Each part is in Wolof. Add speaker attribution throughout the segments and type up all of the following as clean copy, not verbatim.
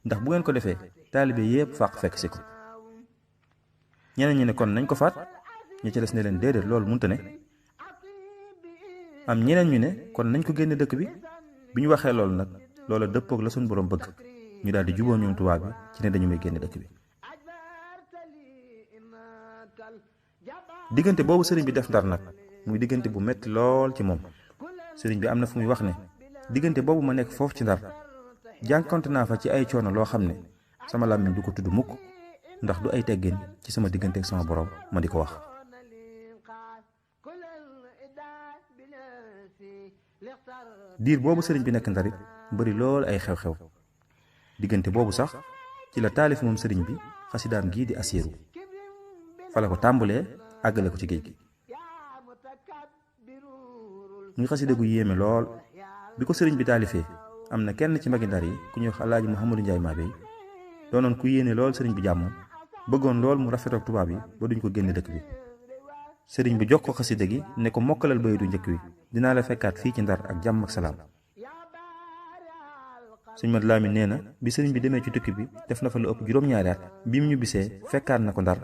Speaker 1: ndax bu ngeen ko defee taalibe yépp fàq fekk si ko. ñeneen ñi ne kon nañ ko faat, ñi ci des ne leen déedéet loolu munta ne. am ñeneen ñu ne kon nañ ko génne dëkk bi. bi ñu waxee loolu nag loola dëppoog la suñ borom bëgg, ñu daal di juboo ñoom tubaab bi ci ne dañu may génne dëkk bi. diggante boobu sëriñ bi def Ndar nag muy diggante bu metti lool ci moom. sëriñ bi am na fu muy wax ne diggante boobu ma nekk foofu ci Ndar jànkonte naa fa ci ay coono loo xam ne sama làmmiñ du ko tudd mukk, ndax du ay teggin ci sama diggante ak sama borom ma di ko wax. diir boobu sëriñ bi nekk Ndarit bari lool ay xew-xew. diggante boobu sax ci la taalif moom sëriñ bi xasidaam gii di asiiru, fa la ko tàmbalee àggale ko ci géej gi. muy xasida gu yéeme lool. bi ko sëriñ bi taalifee am na kenn ci magi Ndar yi ku ñuy wax Alaaji Mouhamadou Ndiaye Mabey doonoon ku yéene lool sëriñ bi jàmm, bëggoon lool mu rafet ak tubaab yi ba duñ ko génne dëkk bi. sëriñ bi jox ko xasida gi ne ko mokkalal baydu njëkk wi, dinaa la fekkaat fii ci Ndar ak jàmm ak salaam. sëñ Mat Laamin nee na bi sëriñ bi demee ci tukki bi def na fa lu ëpp juróom-ñaari at. bi mu ñu bisee fekkaat na ko Ndar.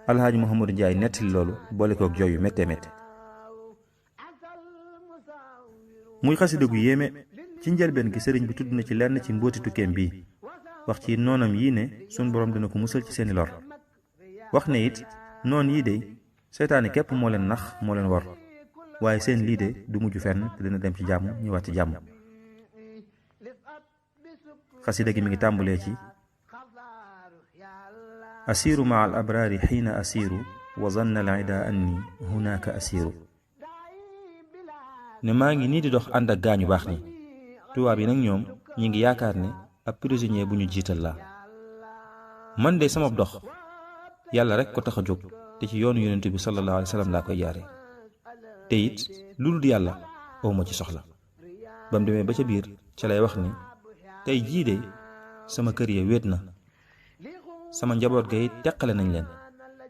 Speaker 1: Alhaaji Mouhamadou Ndiaye nettali loolu boole kook jooy yu méttee métte. muy xasida gu yéeme. ci njëlbeen gi sëriñ bi tudd na ci lenn ci mbóoti tukkeem bii, wax ci noonam yii ne sun borom dina ko musal ci seeni lor. wax ne it noon yii de seytaane képp moo leen nax moo leen war, waaye seen lii de du mujj fenn te dina dem ci jàmm ñëwaat ci jàmm. xasida gi mi ngi tàmbulee ci asiiru maa al abraari xiina asiiru wa zanna al ida anni hunaaka asiiru. ne maa ngi nii di dox ànd ak gaañu baax ni, tubaab yi nag ñoom ñi ngi yaakaar ne ab prisonnier bu ñu jiital la. man de sama dox yàlla rek ko tax a jóg, te ci yoonu yonent bi sallallahu alayhi wa sallam laa koy jaare, te it lu dul yàlla awma ci soxla. ba mu demee ba ca biir ca lay wax ni tey jii de sama kër ya wéet na, sama njaboot ga it teqale nañ leen.